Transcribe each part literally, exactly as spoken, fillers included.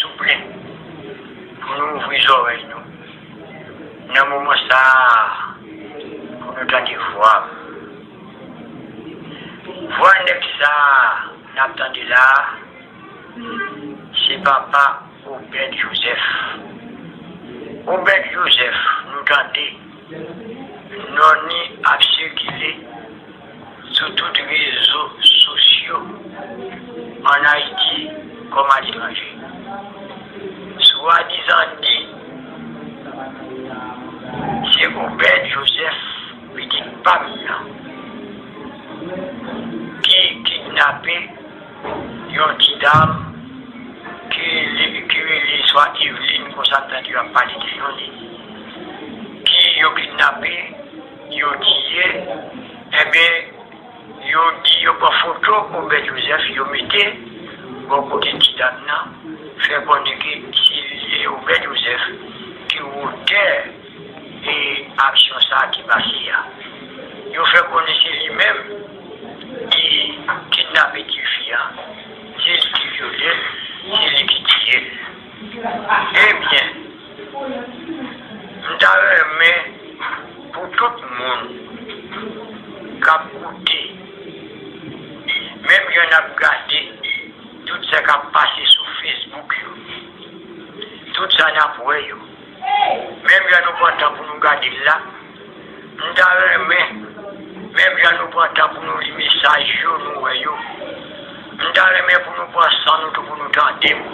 Souple, pou nou ouvri zòrèy nou nan moman sa a, pou nou tande vwa m. Vwa nèg sa a n ap tande la a, se papa Obed Joseph. Obed Joseph, nou tande non li ap sikile sou tout rezo sosyo, ann Ayiti kòm aletranje. Swadizan di se Obed Joseph, pitit pa m nan, ki kidnape yon ti dam ki li, ki rele swa Eveline, konsa m tande yo ap pale de non li, ki yo kidnape, yo tiye, enben, yo di yo pran foto Obed Joseph, yo mete bò kote ti dam nan, fè konnen ke se li, Obed Joseph, ki wotè e aksyon sa a ki pase a. Yo fè konnen se li menm ki kidnape tifi a, se li ki vyole l, se li ki tiye l. Ebyen, m ta renmen pou tout moun k ap koute, menm jan n ap gade tout sa k ap pase sou Facebook yo, tout sa n ap wè yo, menm jan nou pran tan pou nou gade l la, m ta renmen, menm jan nou pran tan pou nou li mesaj yo, nou wè yo, m ta renmen pou nou pran san nou tou pou nou tande m.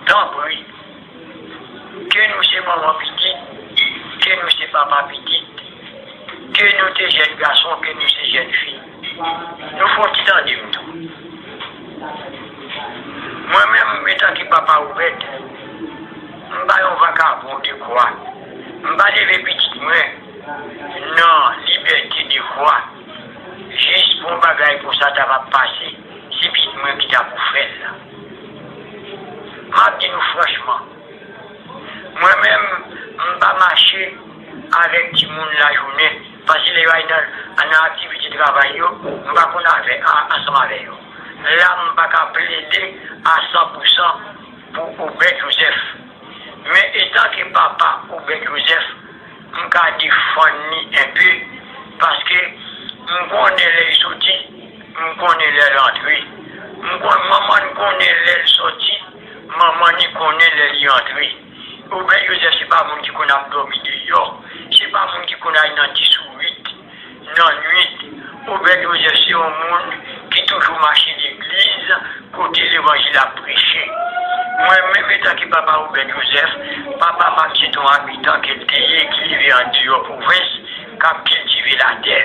Tanpri, ke nou se manman pitit, ke nou se papa pitit, ke nou te jèn gason, ke nou se jèn fi, nou fè yon ti tande m tou. Mwen menm, antanke papa Obed, m pa yon vakabon de kwa. M pa leve pitit mwen nan libète de kwa, jis pou yon bagay konsa ta va pase, se pitit mwen ki ta pou fè l la. M ap di nou franchman, mwen menm, m pa mache avèk timoun lajounen, paske lè yo al nan, nan aktivite travay yo, m pa konn avè, a, ansanm avè yo. La, m pa ka plede a san pou san pou Obed Joseph. Men, etanke papa Obed Joseph, m ka defann li enpe, paske m konnen lè l soti, m konnen lè l antre. M konn, manman l konnen lè l soti, manman li konnen lè li antre. Obed Joseph se pa moun ki konn ap dòmi deyò, se pa moun ki konn al nan ti sourit nan nwit. Obed Joseph se yon moun ki toujou mache legliz kote levanjil ap preche. Mwen menm, etanke papa Obed Joseph, papa m se te yon abitan ke l te ye, ki leve andeyò pwovens, k ap kiltive latè.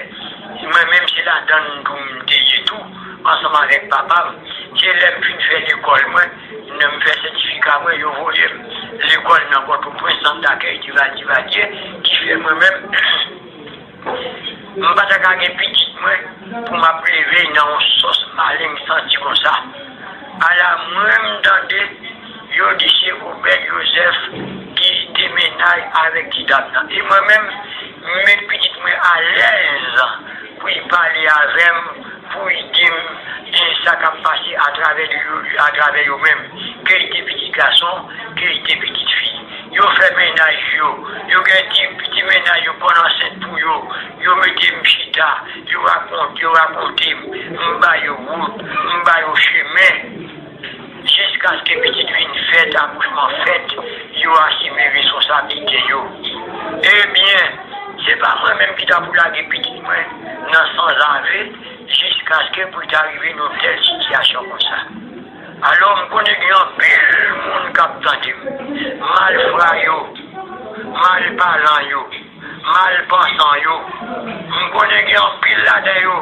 Mwen menm, se ladan l tou m te ye tou, ansanm avèk papa m. Se lè m fin fè lekòl mwen, m fè sètifika mwen, yo voye m lekòl nan Pòtoprens, Sant Dakèy Divalye, Divalye, ki fè mwen menm, m pa ta ka gen pitit mwen pou m ap leve nan yon sòs maleng santi konsa. Ala mwen m tande yo di se Obed Joseph ki te mennaj avèk ti dam nan. E mwen menm, m met pitit mwen alèz pou y pale avè m, pou y di m, e, sa k ap pase atravè de yo, atravè yo menm, ke y te pitit gason, ke y te pitit fi. Yo fè mennaj yo, yo gen ti, ti mennaj yo konn ansent pou yo, yo mete m chita, yo rakonte, yo rakonte m, m ba yo wout, m ba yo chemen. Jiskaske pitit vin fèt, akouchman fèt, yo asime responsablite yo. Ebyen, se pa mwen menm ki ta pou lage pitit mwen nan sanzave, jiskaske pou l ta rive nan tèl sitiyasyon konsa. Alò, m konnen gen anpil moun k ap tande m, malfra yo, malpalan yo, malpansan yo. M konnen gen anpil ladan yo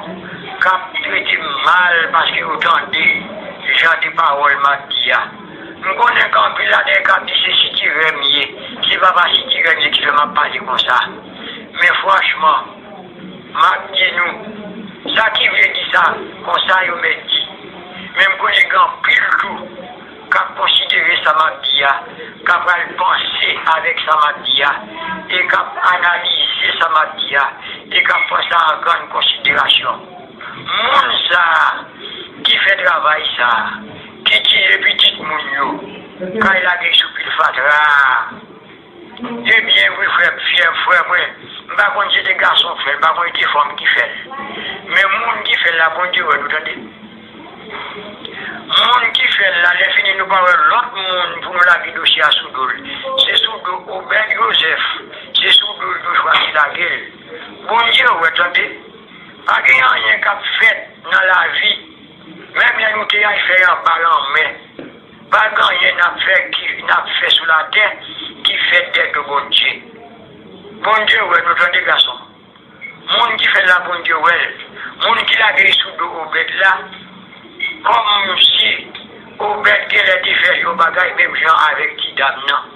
k ap trete m mal paske yo tande jan de pawòl m ap di a. M konnen gen anpil ladan yo k ap di se sitirè m ye, se papa sitirè m ye ki fè m ap pale konsa. Men franchman, m ap di nou, sa ki vle di sa, konsa yo mèt di. Men m konnen gen anpil tou k ap konsidere sa m ap di a, k ap pral panse avèk sa m ap di a, e k ap analize sa m ap di a, e k ap pran sa an grann konsiderasyon. Moun sa a ki fè travay sa a, ki tiye pitit moun Byen wi, frè, frè, frè mwen. M pa konn si se te gason k fè l, m pa konn si se fanm ki fè l. Men moun ki fè l la, Bondye wè nou, tande. Moun ki fè l la, lè fini nou pa wè lòt moun pou nou lage dosye a sou do l. Se sou do Obed Joseph, se sou do l nou chwazi lage l. Bondye wè, tande. Pa gen anyen k ap fèt nan lavi, menm lè nou te al fè anba lanmè. Pa gen anyen n ap fè ki, n ap fè sou latè ki fèt dèyè do Bondye. Bondye wè nou, tande, gason. Moun ki fè l la, Bondye wè l. Moun ki lage l sou do Obed la, kòmsi Obed genlè te fè yon bagay menm jan avèk ti dam nan.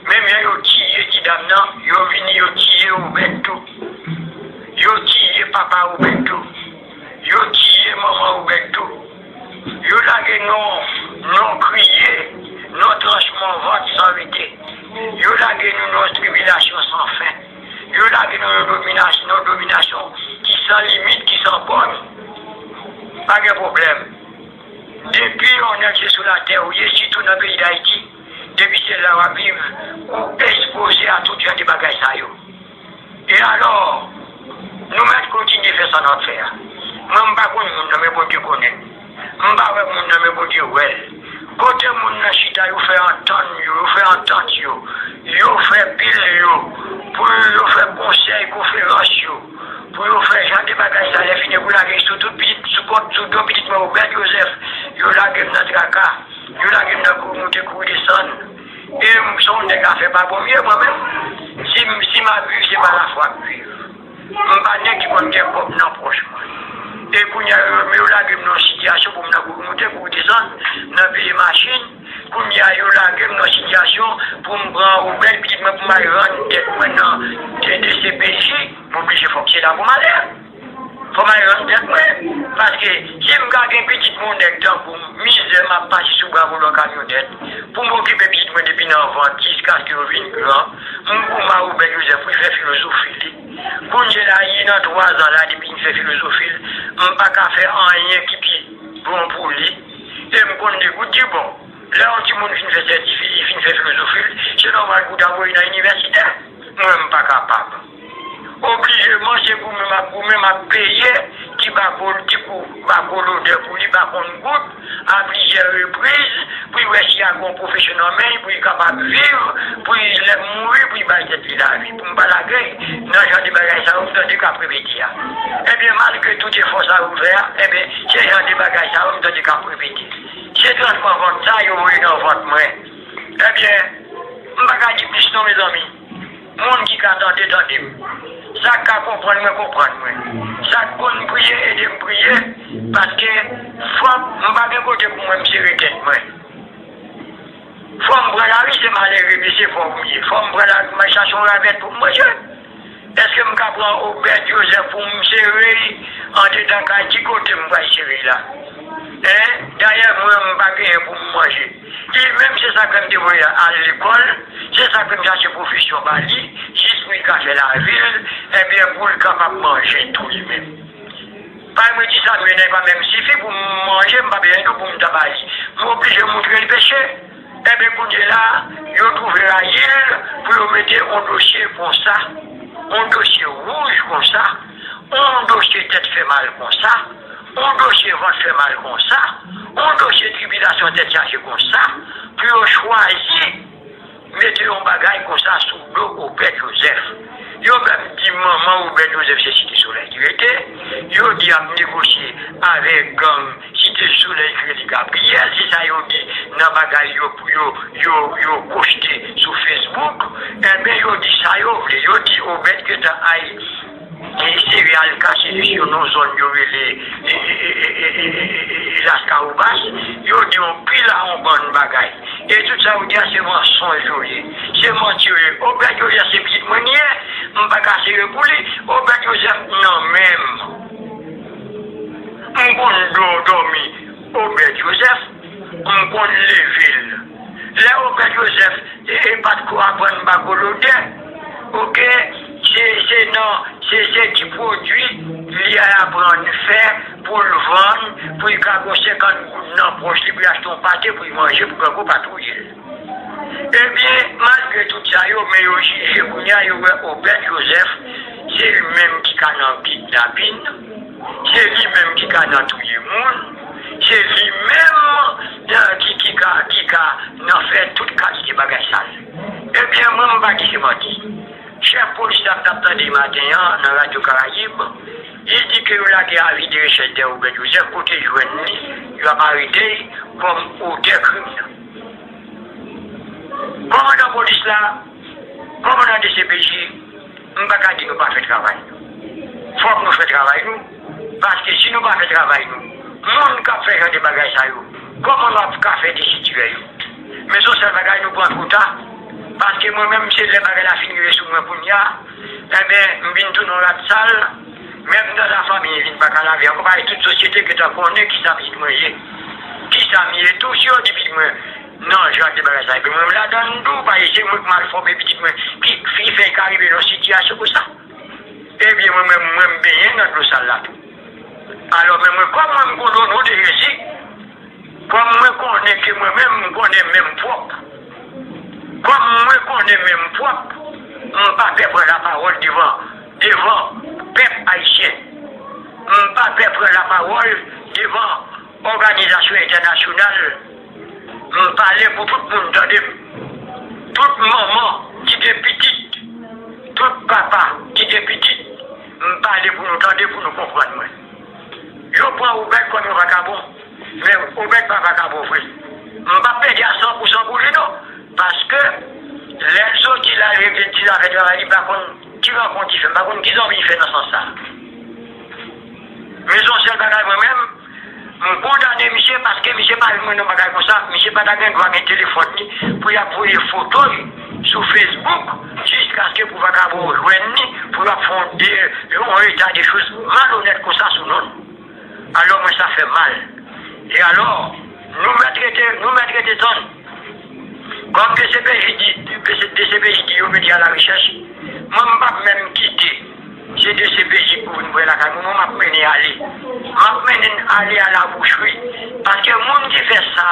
Menm jan yo tiye ti dam nan, yo vini, yo tiye Obed tou. Yo tiye papa Obed tou. Yo tiye manman Obed tou. Yo lage nou, nou kriye, nou tranch mò vant san rete. Yo lage nou nan tribilasyon san fen. Yo lage nou nan dominasyon, nan dominasyon ki san limit, ki san bòn. Pa gen pwoblèm. Depi yon nèg se sou latè ou ye, sitou nan peyi Dayiti, depi se la w ap viv, ou ekspoze a tout jan de bagay sa yo. E alò, nou mèt kontinye fè sa n ap fè a. Mwen, m pa konn moun nan, men Bondye konnen. M pa wè moun nan, men Bondye wè l. Kote moun nan chita, yo fè antann yo, yo fè antant yo, yo fè pil yo, pou yo fè konsèy, konferans yo, pou yo fè jan de bagay sa, lè fini pou lage sou tout pitit, sou kont, sou do pitit mwen, Obed Joseph, yo lage m nan traka, yo lage m nan kouri moute, kouri desann. E m se yon nèg afè pa bon m ye, mwen menm. Si m, si m ap viv, se pa lafwa m viv. M pa nèg ki konn gen kòb nan pòch mwen. E kounye a, yo, yo lage m nan yon sitiyasyon pou m nan kouri moute, kouri desann, nan peye machin. Kounye a, yo lage m nan yon sitiyasyon pou m pran Obed, pitit mwen, pou m al rann tèt mwen nan D C P J, m oblije fòk se la pou m ale. Fò m al rann tèt mwen. Paske si m ka gen pitit mwen, yon nèg tankou m, mizè m ap pase sou bravo lò kamyonèt, pou m okipe pitit mwen depi nan vant jiskaske yo vin gran, m goumen a Obed Joseph pou l fè filozofi li. Kounye la, li nan twa zan la depi l fè filozofi l, m pa ka fè anyen ki pi bon pou li. E m konn degout di bon. Lè yon timoun fin fè sètifika, li fin fè filozofi l, se nòmal pou w ta voye nan inivèsite. Mwen, m pa kapab. Oblijeman, se goumen m ap goumen, m ap peye ti bako, ti kou bako lodè pou li pa konn gout, a plizyè repriz, pou l wè si y a gen yon pwofesyon nan men l, pou l kapab viv, pou l, lè m mouri, pou l bay tèt li lavi, pou m pa lage l nan jan de bagay sa yo m tande k ap repete a. Ebyen, malgre tout efò sa yo m fè a, ebyen, se jan de bagay sa yo m tande k ap repete. Se tranchman vant sa yo voye nan vant mwen. Ebyen, m pa ka di plis non, mezanmi. Moun ki ka tande, tande m. Sa k ka konprann mwen, konprann mwen. Sa k konn priye, ede m priye, paske fòk m pa gen kote pou mwen m sere tèt mwen. Fò m pran lari, se malere, mesye, fò m ye. Fò m pran lari, m al chache yon ravèt pou m manje. Èske m ka pran Obed Joseph pou m sere l andedan kay? Ki kote m pral sere l la? Hein? Dayè, mwen, m pa genyen pou m manje. Li menm, se sa k fè m te voye al lekòl, se sa k fè m chache pwofesyon ba li, jis pou li ka fè lavi l, ebyen, pou l kapab manje tou li menm. Paske mwen di sa, men nan pa menm sifi pou m manje, m pa bezwen dou pou m ta ba li. M oblije moutre l peche. Enben, kounye la, yo twouve rayi l pou yo mete yon dosye konsa, yon dosye wouj konsa, yon dosye tèt fè mal konsa, yon dosye vant fè mal konsa, yon dosye tribilasyon tèt chaje konsa, pou yo chwazi mete yon bagay konsa sou do Obed Joseph. Yo menm di manman Obed Joseph se Site Solèy ki rete. Yo di ap negosye avèk gang Site Solèy ki rele Gabriyèl. Se sa yo di nan bagay yo pou yo, yo, yo poste sou Facebook. Enben, yo di sa yo vle. Yo di Obed gentan al e sere al kache li sou yon zòn yo rele, e, e, Laskawobas. Yo di yon pil a yon bann bagay. E tout sa yo di a se mansonj yo ye. Se manti yo ye. Obed Joseph se pitit mwen li ye. M pa ka sere pou li. Obed Joseph nan men m. M konn dò-, dòmi Obed Joseph. M konn leve l. Lè Obed Joseph, e, e pa t ko aprann bako lodè. Oke? Se, se nan, se, se ti pwodui li al aprann fè pou l vann, pou l ka gon senkant goud nan pòch li, pou l achte yon pate, pou l manje, pou grangou pa touye l. Ebyen, malgre E tout sa yo, men yo jije kounye a, yo wè Obed Joseph, se li menm ki ka nan kidnapin, se li menm ki ka nan touye moun, se li menm, eh, ki, ki ka, ki ka nan fè tout kalite bagay sal. Ebyen, mwen, m pa di se manti. Chèf polis la k t ap tande maten an nan Radyo Karayib, li di ke yo lage avi de rechèch dèyè Obed Joseph, kote yo jwenn li, yo ap arete l kòm otè krim nan. Kòmandan polis la, kòmandan D C P J, m pa ka di nou pa fè travay nou. Fòk nou fè travay nou, paske si nou pa fè travay nou, moun k ap fè jan de bagay sa yo, kòman nou ap ka fè desitirè yo? Men se yon sèl bagay nou pran twò ta, paske mwen menm, se lè bagay la fin rive sou mwen kounye a, enben, m vin tounen yon rat sal, menm nan lafanmi, m vin pa ka lave ankò, paske tout sosyete gentan konnen kisa pitit mwen ye, kisa m ye tou, si yo di pitit mwen nan jan de bagay sa, epi mwen, m ladan l tou, paske se mwen k mal fòme pitit mwen, ki, ki fè l ka rive nan sitiyasyon konsa. Ebyen, mwen menm, mwen, m benyen nan dlo sal la tou. Alò, men mwen, kòm mwen, m konnen o non de Jezi, kòm mwen konnen ke mwen menm, m konnen men m pwòp, kòm mwen konnen men m pwòp, m pa pè pran lapawòl devan, devan pèp ayisyen. M pa pè pran lapawòl devan òganizasyon entènasyonal. M pale pou tout moun tande m. Tout manman ki gen pitit, tout papa ki gen pitit, m pale pou nou tande, pou nou konprann mwen. Yo pran Obed kòm yon vakabon, men Obed pa vakabon vre. M p ap plede a san pou san pou li non, paske lè l soti la, l revin ti zafè travay, li pa konn ki rankont li fè, m pa konn ki zanmi l fè nan sans sa. Men se yon sèl bagay mwen menm, m kondane misye paske misye pa jwenn mwen nan bagay konsa, misye pa ta gen dwa gen telefòn li pou y ap voye foto l sou Facebook jiskaske pou vakabon jwenn li pou y ap fè yon de, yon eta de choz malonèt konsa sou non l. Alò mwen sa fè m mal. E alò, nou mèt rete, nou mèt rete tann. Kòm D C P J di, D C P J di yo mete a la rechèch, mwen m p ap menm kite se D C P J pou vin pran lakay mwen, mwen m ap mennen ale. M ap mennen ale a la boucherie. Paske moun ki fè sa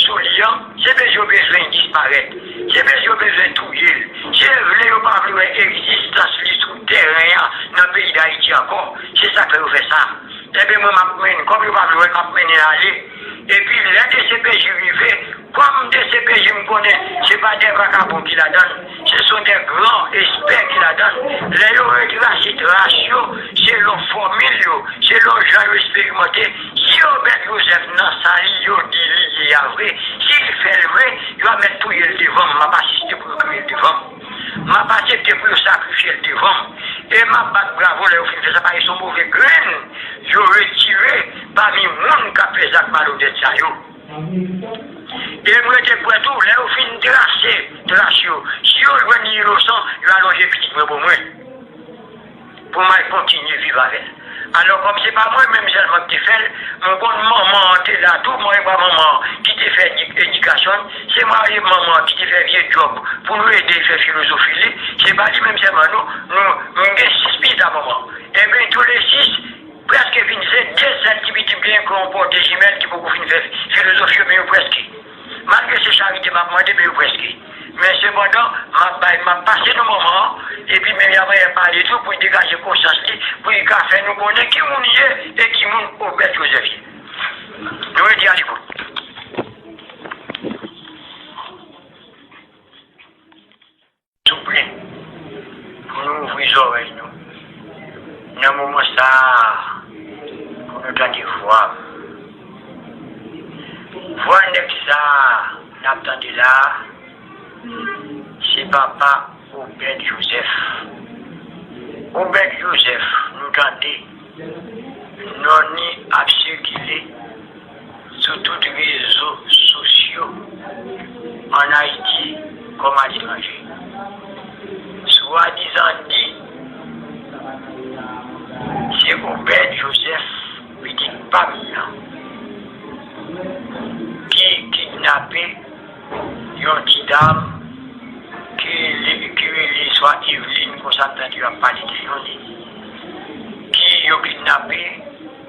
sou li an, se bezwen yo bezwen disparèt. Se bezwen yo bezwen touye l. Se vle yo pa vle wè egzistans li sou tèren an nan peyi Dayiti ankò. Se sa k fè yo fè sa. Ebyen mwen m ap mennen, kòm yo pa vle wè l, m ap mennen l ale. Epi lè D C P J rive, kòm D C P J m konnen se pa de vakabon ki ladan l, se son de gran espè ki ladan l. Lè yo retrase tras yo, selon fòmil yo, selon jan yo esperimante, si Obed Joseph nan sa li yo di li ye a vre, si l fè l vre, yo ap mèt touye l devan m, m ap asiste pou yo touye l devan m. M ap aksepte pou yo sakrifye l devan m. E m ap bat bravo lè yo fin fè sa, paske se yon move grenn yo retire pami moun k ap fè zak malonèt sa yo. E m rete kwè tou, lè yo fin trase tras yo, si yo jwenn li inosan, yo alonje pitit mwen pou mwen, pou m al kontinye viv avè l. Alò, kòm se pa mwen menm sèlman ki te fè l, m konn manman an te la tou, mwen e pa manman an ki te fè edi-, edikasyon l, se mwen e manman an ki te fè vye djòb pou nou ede l fè filozofi li, se pa li menm sèlman non, nou, m gen sis pitit a manman an. Ebyen, tou le sis, prèske vin se de sèl ti pitit m genyen ke yon pòte jimèl ki poko fin fè filozofi yo, men yo prèske. Malgre se charite m ap mande, men yo prèske. Men sepandan, m ap bay, m ap pase nou manman an, epi men y a manyen pale tou pou l degaje konsyans li, pou l ka fè nou konnen ki moun li ye e ki moun Obed Joseph ye. Nou rete a lekout. Souple, pou nou ouvri zòrèy nou nan moman sa a, pou nou tande vwa m. Vwa nèg sa a n ap tande la a, se papa Obed Joseph. Obed Joseph, nou tande non li ap sikile sou tout rezo sosyo, ann Ayiti kòm aletranje. Swadizan di se Obed Joseph, pitit pa m nan, ki kidnape yon ti dam ki li, ki rele swa Eveline, konsa m tande yo ap pale de non li, ki yo kidnape,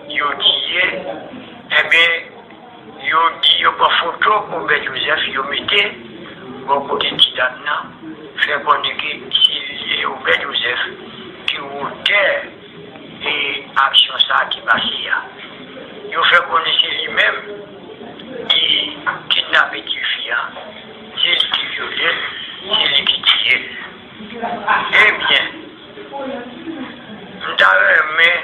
yo tiye, enben, yo di yo pran foto Obed Joseph, yo mete Bò kote ti dam nan fè konnen ke se Obed Joseph ki otè e aksyon sa a ki pase a. Yo fè konnen se li menm ki kidnape tifi a, se li ki vyole l, se li ki tiye l. Ebyen, m ta renmen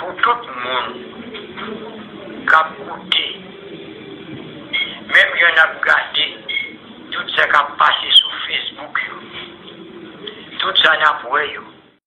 pou tout moun k ap koute